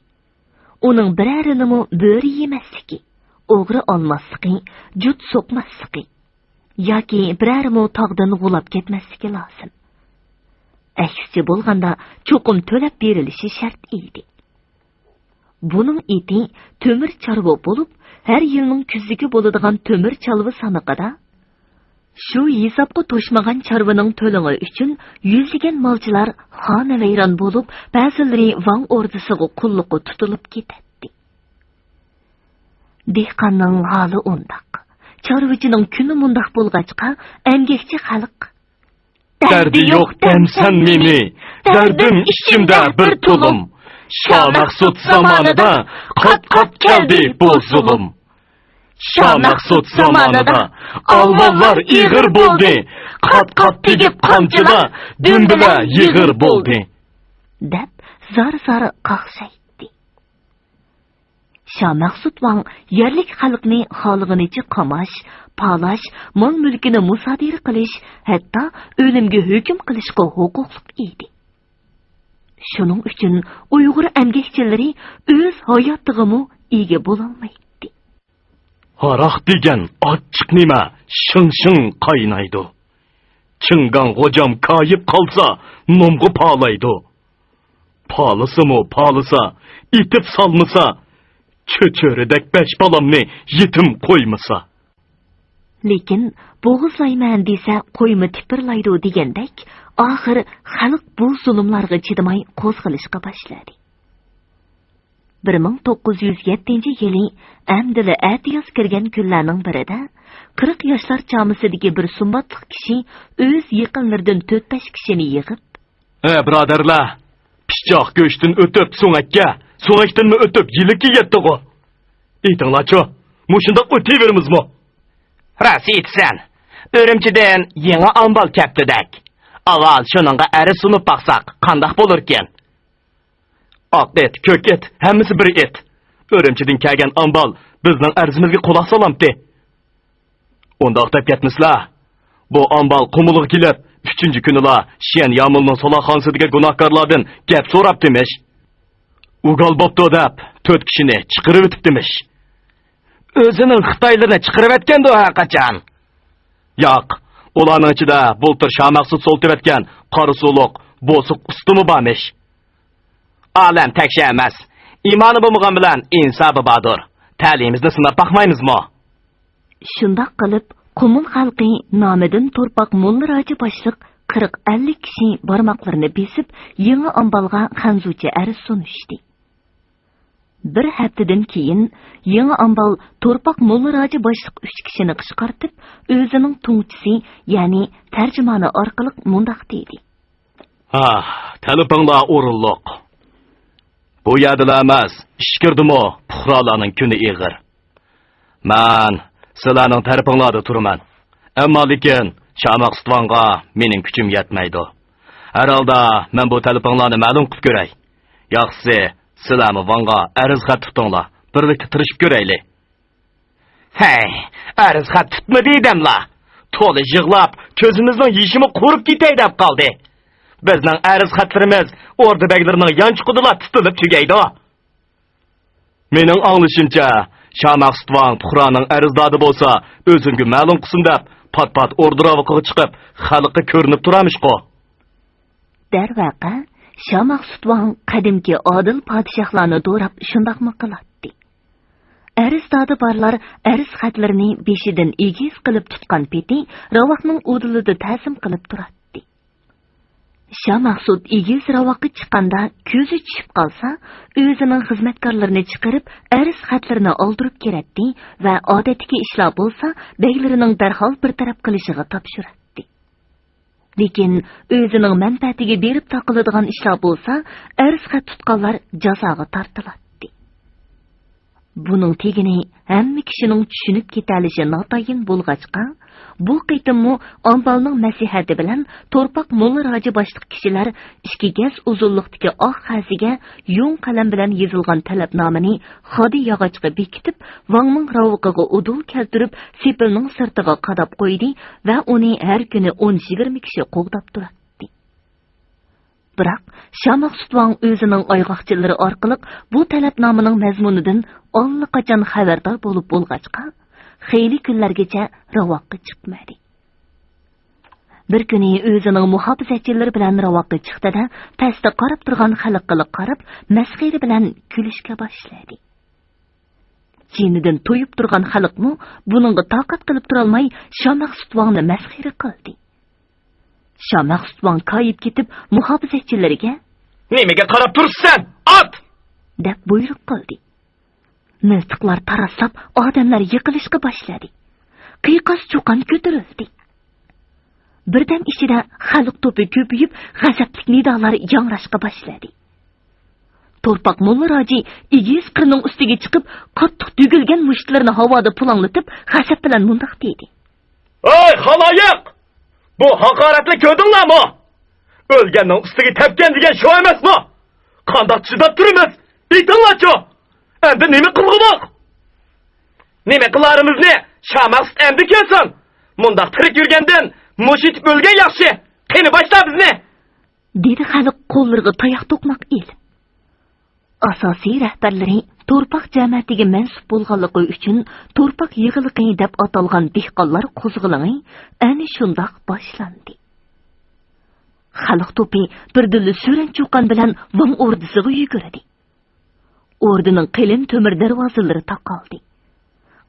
ئۇنىڭ بىرەرىنىمۇ بۆرە يېمەسلىكى، ئوغرى ئالماسلىقى، جۇت سوقماسلىقى ياكى بىرەرىمۇ تاغدىن غۇلاپ كەتمەسلىكى لازىم. ئەكسىچە بولغاندا، چوقۇم تۆلەپ بېرىلىشى شەرت ئىدى. بۇنىڭ ئېتى تۆمۈر چارۋا بولۇپ، ھەر يىلنىڭ كۈزلۈكى بولىدىغان تۆمۈر چارۋا سانىقىدا، شۇ ھېسابقا توشمىغان چارۋىنىڭ تۆلىڭى ئۈچۈن يۈزلىگەن مالچىلار خانىۋەيران بولۇپ، بەزىلىرى ۋاڭ ئوردىسىغا قۇللۇققا تۇتۇلۇپ كېتەتتى. دېھقاننىڭ ھالى ئۇنداق، چارۋىچىنىڭ كۈنى مۇنداق بولغاچقا، ئەمگەكچى خەلق دەردى يوق دەمسەن مېنى، دەردىم ئىچىمدە بىر تۇلۇم. شامەخسۇت زامانىدا قات-قات كەلدى بۇ زۇلۇم. شامەخسۇت زامانىدا ئالۋانلار ئېغىر بولدى، قات-قات تېگىپ قامچىلار دۈمبىلەر يېغىر بولدى، دەپ زار-زار قاقشايتتى. شامەخسۇت ۋاڭ يەرلىك خەلقنى خالىغىنىچە قاماش، پالاش، مال-مۈلكىنى مۇسادىرە قىلىش، ھەتتا ئۆلۈمگە ھۆكۈم قىلىشقا ھوقۇقلۇق ئىدى. شۇنىڭ ئۈچۈن ئۇيغۇر ئەمگەكچىلىرى ئۆز ھاياتىغىمۇ ئىگە بولالمايتتى. ھاراق دېگەن ئاچچىق نېمە، شىڭ-شىڭ قاينايدۇ. چىڭگاڭ غوجام كايىپ قالسا، نومغا پالايدۇ. پالىسىمۇ پالىسا، ئېتىپ سالمىسا، چۆچۈرىدەك بەش بالامنى يېتىم قويمىسا. لېكىن بوغۇزلايمەن دېسە، قويمۇ تىپىرلايدۇ دېگەندەك، ئاخىر خەلق بۇ زۇلۇملارغا چىدىماي قوزغىلىشقا باشلىدى. بىر مىڭ توققۇز يۈز يەتتىنچى يىلى ئەمدىلا ئەتىياز كىرگەن كۈنلەرنىڭ بىرىدە، قىرىق ياشلار چامىسىدىكى بىر سۇمباتلىق كىشى ئۆز يېقىنلىرىدىن تۆت-بەش كىشىنى يىغىپ، ئە، بۇرادەرلەر، پىچاق گۆشتىن ئۆتۈپ سۆڭەككە، سۆڭەكتىنمۇ ئۆتۈپ يىلىككە يەتتىغۇ. ئېيتىڭلارچۇ، مۇشۇنداق ئۆتۈۋېرىمىزمۇ؟ راست ئېيتىسەن، ئۈرۈمچىدىن يېڭى ئامبال كەپتىدەك. ئاۋۋال شۇنىڭغا ئەرز سۇنۇپ باقساق قانداق بولۇركىن؟ ئاق ئېت، كۆك ئېت، ھەممىسى بىر ئېت. ئۈرۈمچىدىن كەلگەن ئامبال بىزنىڭ ئەرزىمىزگە قۇلاق سالامتى؟ ئۇنداق دەپ كەتمىسىلە. بۇ ئامبال قۇمۇلغا كېلىپ، ئۈچىنچى كۈنىلا شيەن يامۇلنىڭ سولاخانىسىدىكى گۇناھكارلاردىن گەپ سوراپتىمىش. ئۇگال بوپتۇ دەپ، تۆت كىشىنى چىقىرىۋېتىپتىمىش. ئۆزىنىڭ خىتايلىرىنى چىقىرىۋەتكەندۇ ھەرقاچان. ياق، ئۇلارنىڭ ئىچىدە بۇلتۇر شامەخسۇت سولىتىۋەتكەن قارا سۇلۇق بوسۇق ئۇستىمۇ بارمىش. ئالەم تەكشى ئەمەس. ئىمانى بولمىغان بىلەن ئىنسابى باردۇر. تەلىيىمىزنى سىناپ باقمايمىزمۇ؟ شۇنداق قىلىپ، قۇمۇل خەلقى نامىدىن تورپاق موللا راجى باشلىق قىرىق-ئەللىك كىشى بارماقلىرىنى بېسىپ، يېڭى ئامبالغا خەنزۇچە ئەرز سۇنۇشتى. بىر ھەپتىدىن كېيىن، يېڭى ئامبال تورپاق موللا راجى باشلىق ئۈچ كىشىنى قىچقارتىپ، ئۆزىنىڭ تۇڭچىسى، يەنى تەرجىمانى ئارقىلىق مۇنداق دېدى. ھا، تەلىپىڭلار ئورۇنلۇق. بۇ يەردىلا ئەمەس، ئىچكىرىدىمۇ پۇقرالارنىڭ كۈنى ئېغىر. مەن سىلەرنىڭ تەرىپىڭلاردا تۇرىمەن. ئەمما لېكىن شامەخسۇت ۋاڭغا مېنىڭ كۈچۈم يەتمەيدۇ. ھەر ھالدا مەن بۇ تەلىپىڭلارنى مەلۇم قىلىپ كۆرەي. ياخشىسى، سىلەرمۇ ۋاڭغا ئەرز خەت تۇتۇڭلار، بىرلىكتە تىرىشىپ كۆرەيلى. ھەي، ئەرز خەت تۇتما دېدىملا. تولا يىغلاپ، كۆزىمىزنىڭ يېشىمۇ قۇرۇپ كېتەي دەپ قالدى. بىزنىڭ ئەرز خەتلىرىمىز ئوردا بەگلىرىنىڭ يانچۇقىدىلا تۇتۇلۇپ تۈگەيدۇ. مېنىڭ ئاڭلىشىمچە، شامەخسۇت ۋاڭ پۇقرانىڭ ئەرزدادى بولسا، ئۆزۈمگە مەلۇم قىلسۇن دەپ، پات-پات ئوردا راۋىقىغا چىقىپ، خەلققە كۆرۈنۈپ تۇرامىشقۇ. دەرۋەقە، شامەخسۇت ۋاڭ قەدىمكى ئادىل پادىشاھلارنى دوراپ شۇنداقمۇ قىلاتتى. ئەرزدادى بارلار ئەرز خەتلىرىنى بېشىدىن ئېگىز قىلىپ تۇتقان پېتى راۋاقنىڭ ئۇدۇلىدا تەزىم قىلىپ تۇراتتى. شامەخسۇت ئېگىز راۋاققا چىققاندا كۆزى چۈشۈپ قالسا، ئۆزىنىڭ خىزمەتكارلىرىنى چىقىرىپ، ئەرز خەتلىرىنى ئالدۇرۇپ كىرەتتى ۋە ئادەتتىكى ئىشلار بولسا، بەگلىرىنىڭ دەرھال بىر تەرەپ قىلىشىغا تاپشۇراتتى. لېكىن ئۆزىنىڭ مەنپەئەتىگە بېرىپ تاقىلىدىغان ئىشلار بولسا، ئەرز خەت تۇتقانلار جازاغا تارتىلاتتى. بۇنىڭ تېگىنى ھەممە كىشىنىڭ چۈشىنىپ كېتەلىشى ناتايىن بولغاچقا، بۇ قېتىممۇ ئامبالنىڭ مەسلىھەتى بىلەن تورپاق موللا راجى باشلىق كىشىلەر ئىككى گەز ئۇزۇنلۇقتىكى ئاق خەزىگە يۇڭ قەلەم بىلەن يېزىلغان تەلەپنامىنى خادى ياغاچقا بېكىتىپ، ۋاڭنىڭ راۋىقىغا ئۇدۇل كەلتۈرۈپ، سېپىلنىڭ سىرتىغا قاداپ قويدى ۋە ئۇنى ھەر كۈنى ئون يىگىرمە كىشى قوغداپ تۇراتتى. بىراق، شامەخسۇت ۋاڭ ئۆزىنىڭ ئايغاقچىلىرى ئارقىلىق بۇ تەلەپنامىنىڭ مەزمۇنىدىن ئاللىقاچان خەۋەردار بولۇپ بولغاچقا، خېلى كۈنلەرگىچە راۋاققا چىقمىدى. بىر كۈنى ئۆزىنىڭ مۇھاپىزەتچىلىرى بىلەن راۋاققا چىقتى-دە، پەستە قاراپ تۇرغان خەلققىلا قاراپ، مەسخىرە بىلەن كۈلۈشكە باشلىدى. جېنىدىن تويۇپ تۇرغان خەلقمۇ بۇنىڭغا تاقەت قىلىپ تۇرالماي، شامەخسۇت ۋاڭنى مەسخىرە قىلدى. شامەخسۇت ۋاڭ كايىپ كېتىپ، مۇھاپىزەتچىلىرىگە، «نېمىگە قاراپ تۇرسەن؟ ئات!» دەپ بۇيرۇق قىلدى. مىلتىقلار تاراسلاپ، ئادەملەر يىقىلىشقا باشلىدى. قىيقاس-چۇقان كۆتۈرۈلدى. بىردەم ئىچىدە خەلق توپى كۆپىيىپ، غەزەپلىك نىدالار ياڭراشقا باشلىدى. تورپاق موللا راجى ئېگىز قىرنىڭ ئۈستىگە چىقىپ، قاتتىق دۈگۈلگەن مۇشتلىرىنى ھاۋادا پۇلاڭلىتىپ، غەزەپ بىلەن مۇنداق دېدى: «ھەي، خالايىق! بۇ ھاقارەتنى كۆردۈڭلارمۇ؟ ئۆلگەننىڭ ئۈستىگە تەپكەن دېگەن شۇ ئەمەسمۇ؟ قانداق چىداپ تۇرىمىز؟ ئېيتىڭلارچۇ! ئەمدى نېمە قىلغۇدۇق؟ نېمە قىلارىمىزنى شامەخسۇت ئەمدى كۆرسۇن! مۇنداق تىرىك يۈرگەندىن مۇش ئېتىپ ئۆلگەن ياخشى! قېنى، باشلا بىزنى!» دېدى خەلق قوللىرىغا تاياق توقماق ئېلىپ. ئاساسىي رەھبەرلىرى تورپاق جەمەتىگە مەنسۇپ بولغانلىقى ئۈچۈن تورپاق يىغىلىقى دەپ ئاتالغان دېھقانلار قوزغىلىڭى ئەنە شۇنداق باشلاندى. خەلق توپى بىردىنلا سۈرەن چۇقان بىلەن ۋاڭ ئوردىسىغا يۈگۈردى. ئوردىنىڭ قېلىن تۆمۈر دەرۋازىلىرى تاقالدى.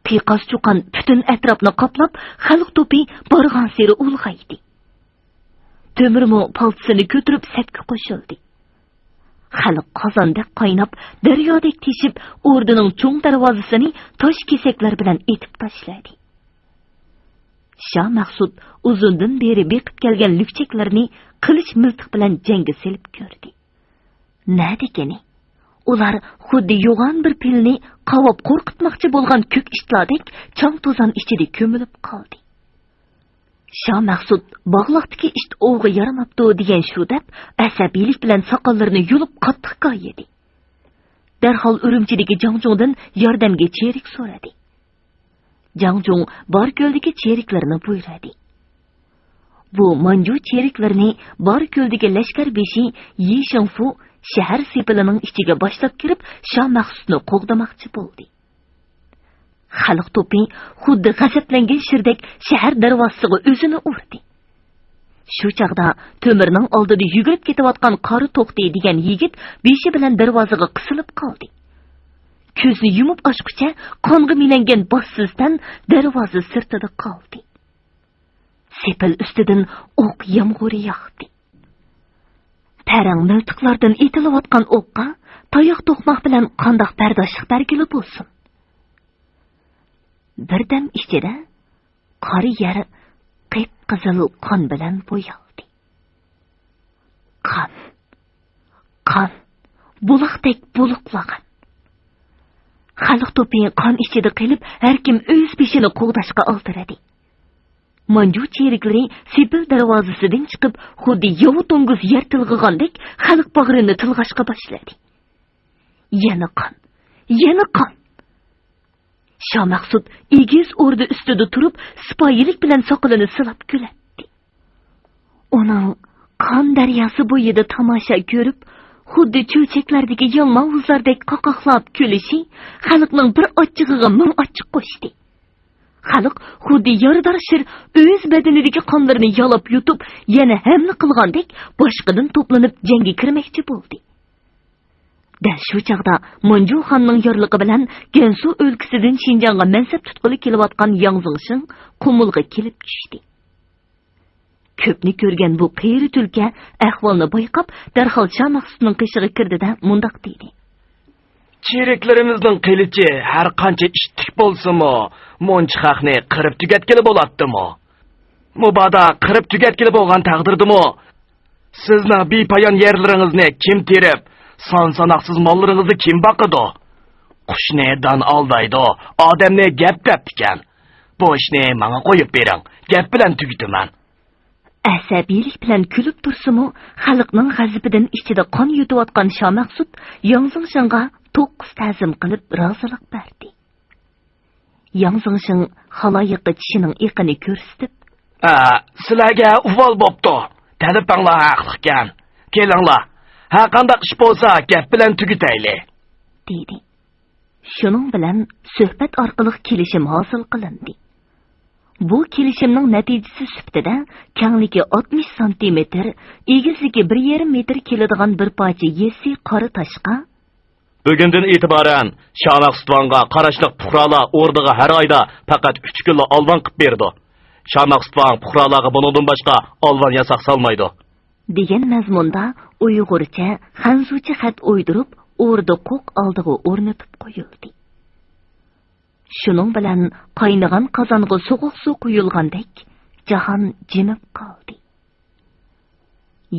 قىيقاس-چۇقان پۈتۈن ئەتراپنى قاپلاپ، خەلق توپى بارغانسېرى ئۇلغايدى. تۆمۈرمۇ پالتىسىنى كۆتۈرۈپ سەپكە قوشۇلدى. خەلق قازاندەك قايناپ، دەريادەك تېشىپ، ئوردىنىڭ چوڭ دەرۋازىسىنى تاش كېسەكلەر بىلەن ئېتىپ تاشلىدى. شامەخسۇت ئۇزۇندىن بېرى بېقىپ كەلگەن لۈكچەكلىرىنى قىلىچ مىلتىق بىلەن جەڭگە سېلىپ كۆردى. نەدىكىنى؟ ئۇلار خۇددى يوغان بىر پىلنى قاۋاپ قورقۇتماقچى بولغان كۆك ئىتلاردەك چاڭ-توزان ئىچىدە كۆمۈلۈپ قالدى. شامەخسۇت باغلاقتىكى ئىت ئوۋغا يارىماپتۇ دېگەن شۇ دەپ، ئەسەبىيلىك بىلەن ساقاللىرىنى يۇلۇپ قاتتىق كايىدى. دەرھال ئۈرۈمچىدىكى جاڭجۇڭدىن ياردەمگە چېرىك سورىدى. جاڭجۇڭ باركۆلدىكى چېرىكلىرىنى بۇيرۇدى. بۇ مانجۇ چېرىكلىرىنى باركۆلدىكى لەشكەر بېشى يى شىڭفۇ شەھەر سېپىلىنىڭ ئىچىگە باشلاپ كىرىپ، شامەخسۇتنى قوغدىماقچى بولدى. خەلق توپى خۇددى غەزەپلەنگەن شىردەك شەھەر دەرۋازىسىغا ئۆزىنى ئۇردى. شۇ چاغدا تۆمۈرنىڭ ئالدىدا يۈگۈرۈپ كېتىۋاتقان قارا توختى دېگەن يىگىت بېشى بىلەن دەرۋازىغا قىسىلىپ قالدى. كۆزنى يۇمۇپ ئاچقۇچە قانغا مىلەنگەن باشسىز تەن دەرۋازا سىرتىدا قالدى. سېپىل ئۈستىدىن ئوق يامغۇرى ياغدى. پەرەڭ مىلتىقلاردىن ئېتىلىۋاتقان ئوققا تاياق توقماق بىلەن قانداق بەرداشلىق بەرگىلى بولسۇن؟ بىردەم ئىچىدە قارا يەر قىپقىزىل قان بىلەن بويالدى. قان، قان، بۇلاقتەك بۇلۇقلىغان. خەلق توپى قان ئىچىدە قېلىپ، ھەركىم ئۆز بېشىنى قوغداشقا ئالدىرىدى. مانجۇ چېرىكلىرى سېپىل دەرۋازىسىدىن چىقىپ، خۇددى ياۋا توڭگۇز يەر تىلغىغاندەك خەلق باغرىنى تىلغاشقا باشلىدى. يەنە قان، يەنە قان. شامەخسۇت ئېگىز ئوردا ئۈستىدە تۇرۇپ، سىپايىلىك بىلەن ساقىلىنى سىلاپ كۈلەتتى. ئۇنىڭ قان دەرياسى بويىدا تاماشا كۆرۈپ، خۇددى چۆچەكلەردىكى يالماۋۇزلاردەك قاقاقلاپ كۈلۈشى خەلقنىڭ بىر ئاچچىقىغا مىڭ ئاچچىق قوشتى. خەلق خۇددى يارىدار شىر ئۆز بەدىنىدىكى قانلىرىنى يالاپ يۇتۇپ، يەنە ھەملە قىلغاندەك باشقىدىن توپلىنىپ جەڭگە كىرمەكچى بولدى. دەل شۇ چاغدا مانجۇخاننىڭ يارلىقى بىلەن گەنسۇ ئۆلكىسىدىن شىنجاڭغا مەنسەپ تۇتقىلى كېلىۋاتقان ياڭ زىڭشىڭ قۇمۇلغا كېلىپ چۈشتى. كۆپنى كۆرگەن بۇ قېرى تۈلكە ئەھۋالنى بايقاپ، دەرھال شامەخسۇتنىڭ قېشىغا كىردى-دە، مۇنداق دېدى. چېرىكلىرىمىزنىڭ قىلىچى ھەر قانچە ئىتتىك بولسىمۇ، مۇنچە خەقنى قىرىپ تۈگەتكىلى بولاتتىمۇ؟ مۇبادا قىرىپ تۈگەتكىلى بولغان تەقدىردىمۇ، سىزنىڭ بىپايان يەرلىرىڭىزنى كىم تېرىپ، سان-ساناقسىز ماللىرىڭىزنى كىم باقىدۇ؟ قۇشنى دان ئالدايدۇ، ئادەمنى گەپ دەپتىكەن. بۇ ئىشنى ماڭا قويۇپ بېرىڭ، گەپ بىلەن تۈگىتىمەن. ئەسەبىيلىك بىلەن كۈلۈپ تۇرسىمۇ، خەلقنىڭ غەزىپىدىن ئىچىدە قان يۇتۇۋاتقان شامەخسۇت ياڭ زىڭشىڭغا توققۇز تەزىم قىلىپ رازىلىق بەردى. ياڭ زىڭشىڭ خالايىققا چىشىنىڭ ئېقىنى كۆرسىتىپ، ھە، سىلەرگە ئۇۋال بوپتۇ. تەلىپىڭلار ھەقلىقكەن. كېلىڭلار، ھەرقانداق ئىش بولسا گەپ بىلەن تۈگىتەيلى، دېدى. شۇنىڭ بىلەن سۆھبەت ئارقىلىق كېلىشىم ھاسىل قىلىندى. بۇ كېلىشىمنىڭ نەتىجىسى سۈپىتىدە كەڭلىكى ئاتمىش سانتىمېتىر، ئېگىزلىكى بىر يېرىم مېتىر كېلىدىغان بىر پارچە يېسسى قارا تاشقا، بۈگۈندىن ئېتىبارەن شامەخسۇت ۋاڭغا قاراشلىق پۇقرالار ئوردىغا ھەر ئايدا پەقەت ئۈچ كۈنلا ئالۋان قىپ بېرىدۇ. شامەخسۇت ۋاڭ پۇقرالارغا بۇنىڭدىن باشقا ئالۋان ياساق سالمايدۇ، دېگەن مەزمۇندا ئۇيغۇرچە، خەنزۇچە خەت ئويدۇرۇپ، ئوردا قوق ئالدىغا ئورنىتىپ قويۇلدى. شۇنىڭ بىلەن قاينىغان قازانغا سوغۇق سۇ قۇيۇلغاندەك، جاھان جىمىپ قالدى.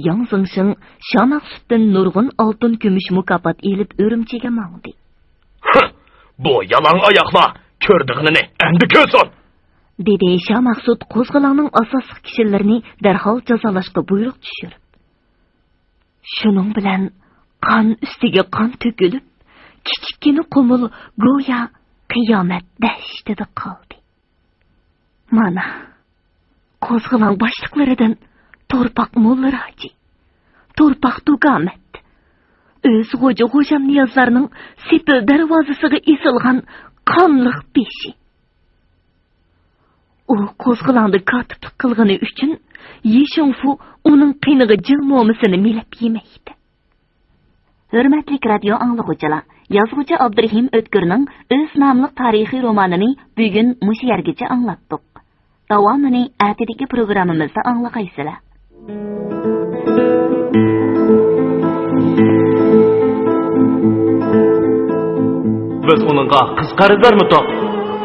ياڭ زىڭشىڭ شامەخسۇتتىن نۇرغۇن ئالتۇن، كۈمۈش مۇكاپات ئېلىپ ئۈرۈمچىگە ماڭدى. ھە، بۇ يالاڭ ئاياقلار كۆرىدىغىنىنى ئەمدى كۆرسۇن! دېدى شامەخسۇت قوزغىلاڭنىڭ ئاساسلىق كىشىلىرىنى دەرھال جازالاشقا بۇيرۇق چۈشۈرۈپ. شۇنىڭ بىلەن قان ئۈستىگە قان تۆكۈلۈپ، كىچىككىنە قۇمۇل گويا قىيامەت دەھشىتىدە قالدى. مانا، قوزغىلاڭ باشلىقلىرىدىن تورپاق موللا راجى، تورپاق دوگامەت، ئۆز غوجا غوجام نىيازلارنىڭ سېپىل دەرۋازىسىغا ئېسىلغان قانلىق بېشى. ئۇ قوزغىلاڭدا كاتىپلىق قىلغىنى ئۈچۈن، يى شۇڭفۇ ئۇنىڭ قېنىغا جىل مومىسىنى مىلەپ يېمەكتە. ھۆرمەتلىك رادىيو ئاڭلىغۇچىلار، يازغۇچى ئابدۇرېھىم ئۆتكۈرنىڭ ئۆز ناملىق تارىخىي رومانىنى بۈگۈن مۇشۇ يەرگىچە ئاڭلاتتۇق. داۋامىنى ئەتىدىكى پروگراممىمىزدا ئاڭلىغايسىلەر. بىز ئۇنىڭغا قىز قەرزدارمىتۇق؟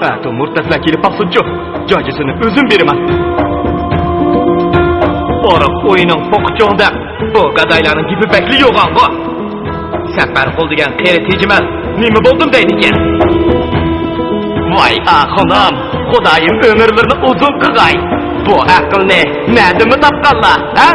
ئەتە مۇرتەسلەر كېلىپ باقسۇنچۇ، جاجىسىنى ئۆزۈم بېرىمەن. ئورۇق ئۆينىڭ پوقى چوڭ دەپ، بۇ گادايلارنىڭ گېپى بەكلا يوغانغۇ. سەپەرقۇل دېگەن قېرى تېجىمەس نېمە بولدۇم دەيدىكەن؟ ۋاي ئاخۇنۇم، خۇدايىم ئۆمۈرلىرىنى ئۇزۇن قىلغاي. بۇ ئەقىلنى نەدىمۇ تاپقانلا، ھە؟